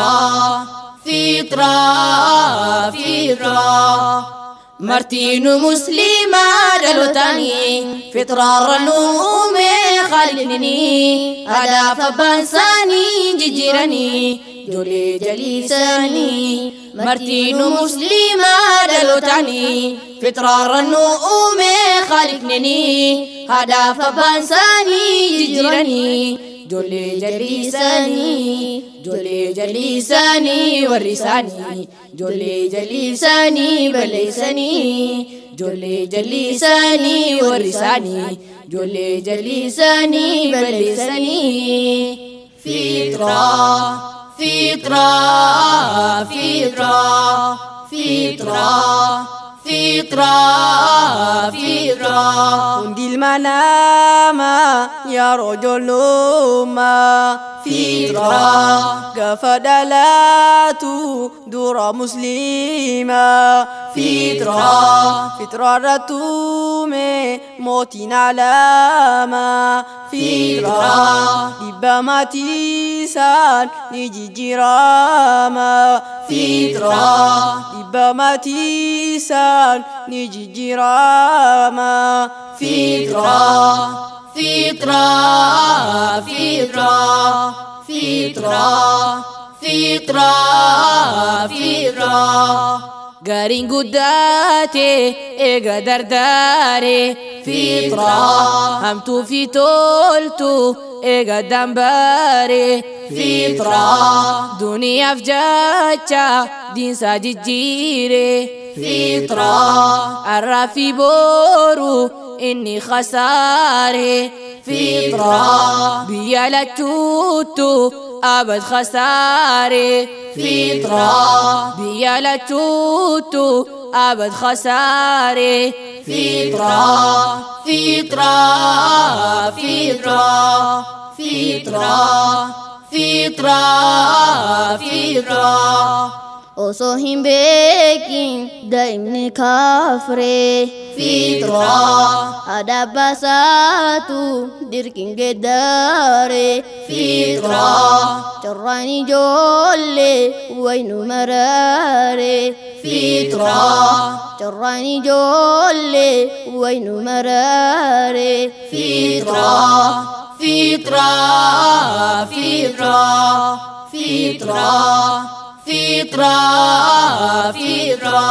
Fitra, fitra, fitra. Martinu muslima dhalotani fitra ranume khalini adaaf abbaan isaanii jijjiiranii ijoollee jallisanii. Martinu muslima dhalotani fitra ranume khalini adaaf abbaan isaanii jijjiiranii ijoollee jallisanii. Ijoollee jallisanii warri isaanii ijoollee jallisanii balleessanii ijoollee jallisanii warri isaanii ijoollee jallisanii balleessanii. Fitra, fitra, fitra, fitra, fitra, fitra. Hundi ilma namaa yeroo ijoollummaa Fitra, gaafa dhalatu dura musliima fitra, fitra irratti uume mootiin alaamaa fitra, dhibba maatii isaan ni jijjiirama fitra, dhibba maatii isaan ni jijjiirama fitra, fitra, fitra, fitra, fitra, fitra. Gariin guddate eega dardaare Fitra, hamtuu fi toltu eega dambaare fitra, duniyaaf jecha diinsaa jijjiire fitra, arraa fi boru inni khasaare fitra, biyya lachuuttu abad khasaare fitra, biyya lachuuttu abad khasaare fitra, fitra, fitra, fitra, fitra, fitra. Osoo hin beekin daa'imni kaafree fitra, adabbasaatu dirqiin geeddaree fitra, carraan ijoollee waynu maraaree fitra, carraan ijoollee waynu maraaree fitra, fitra, fitra, fitra, fitra, fitra.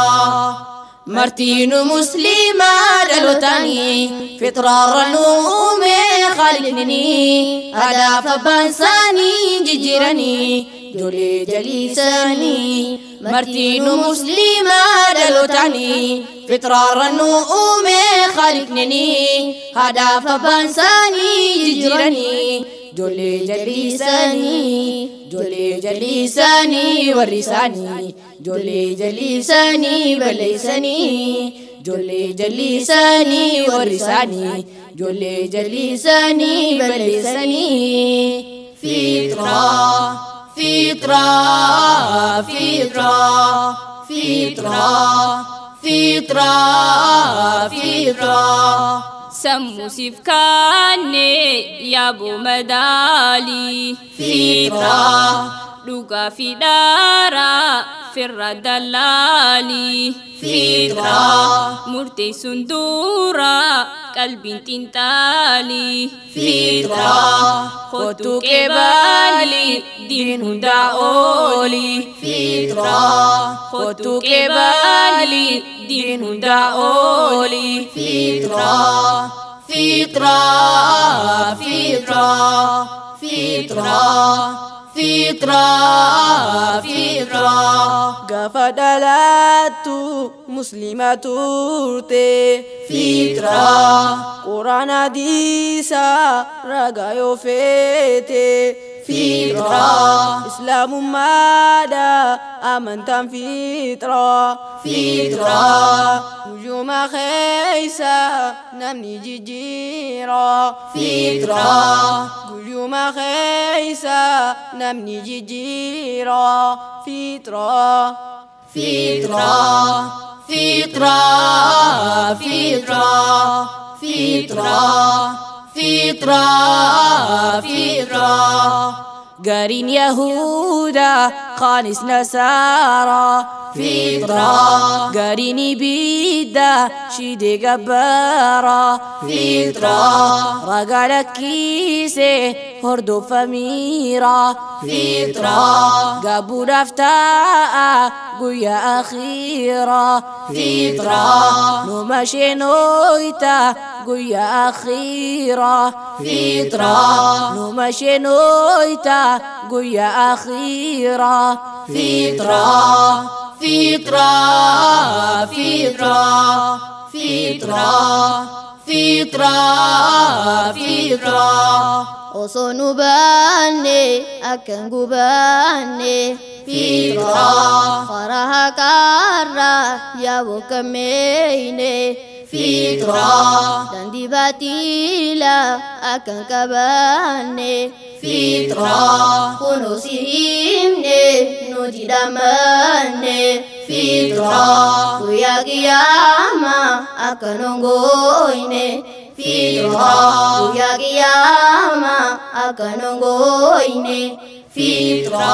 Martiinu muslima dhalotanii fitraarra nu uume khaliqni adaaf abbaan isaanii jijjiiranii ijoollee jallisanii. Martiinu muslima dhalotanii fitraarra nu uume khaliqni adaaf abbaan isaanii jijjiiranii ijoollee jallisanii. Ijoollee jallisanii warri isaanii ijoollee jallisanii balleessanii ijoollee jallisanii warri isaanii ijoollee jallisanii balleessanii. Fitra, fitra, fitra, fitra, fitra, fitra. Sammuu siif kaanne yaaboo madaalii Fitra, dhugaa fi dhaaraa firra dallaalii fitra, murteessuun dura qalbiin xiinxaalii fitra, kottuu qeebaalii diin hundaa oolii fitra, kottuu qeebaalii diin hundaa oolii fitra, fitra, fitra, fitra, fitra, fitra. Gaafa dhalattu muslima turte Fitra, quraana hadiisaa ragaa yoo feete fitra, islaamummaadha amantaan fitra fitra, guyyuma keessa namni jijjiira fitra, guyyuma keessa namni jijjiira fitra fitra, fitra, fitra, fitra, fitra, fitra. Gariin Yahuda kaanis Nasaara. Fitra. Gariin ibidda shide gabbara. Fitra. Ragaa lakkiise hordofa miira. Fitra. Gaabbuudhaaf taa'a guyyaa akhiira. Fitra. Numa sheenooyta guyyaa akhiira. Fitra. Numa sheenooyta guyyaa akhiira. Fitra. Fitra. Fitra. Fitra. Fitra. Fitra. Osoo nu baanne akkan gubaanne. Fitra. Karaa haqaarraa yaaboo kammeeyne. Fitra. Daandii baatiilaa akkan qabaanne. Fitra. Kunoo si himne nuti dhamanne. Fitra. Guyyaa qiyaamaa akka nongooyne. Fitra. Guyyaa qiyaamaa akka nongooyne. Fitra.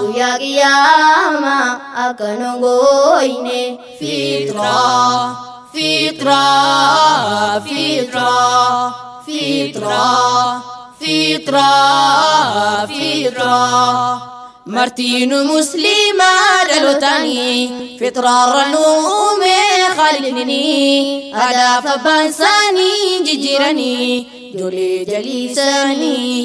Guyyaa qiyaamaa akka nongooyne. Fitra. Fitra. Fitra. Fitra. Fitra. Fitra. Martiinu musliimaa dhalootanii fitraarra nuume khaliqnii adaaf abbaan isaanii jijjiiranii ijoollee jaliisanii.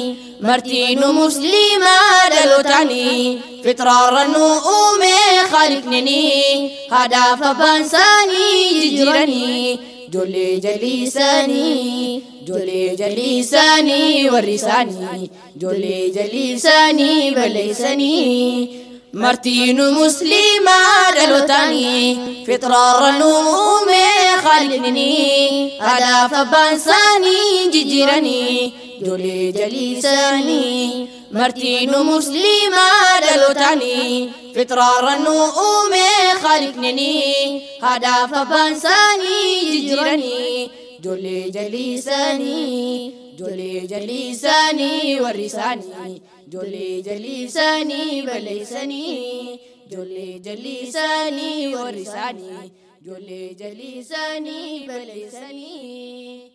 Martiinu musliimaa dhalootanii fitraarra nuume khaliqnii adaaf abbaan isaanii jijjiiranii ijoollee jaliisanii. Ijoollee jaliisanii warri isaanii ijoollee jaliisanii balleessanii. Martiinu musliimaa dhalootanii fitraarra nuume khaliqnii adaaf abbaan isaanii jijjiiranii ijoollee jaliisanii. Martiinu musliimaa dhalootanii fitraarra nuume khaliqnii adaaf abbaan isaanii jijjiiranii ijoollee jaliisanii. Ijoollee jaliisanii warri isaanii ijoollee jaliisanii balleessanii. Ijoollee jaliisanii warri isaanii ijoollee jaliisanii balleessanii.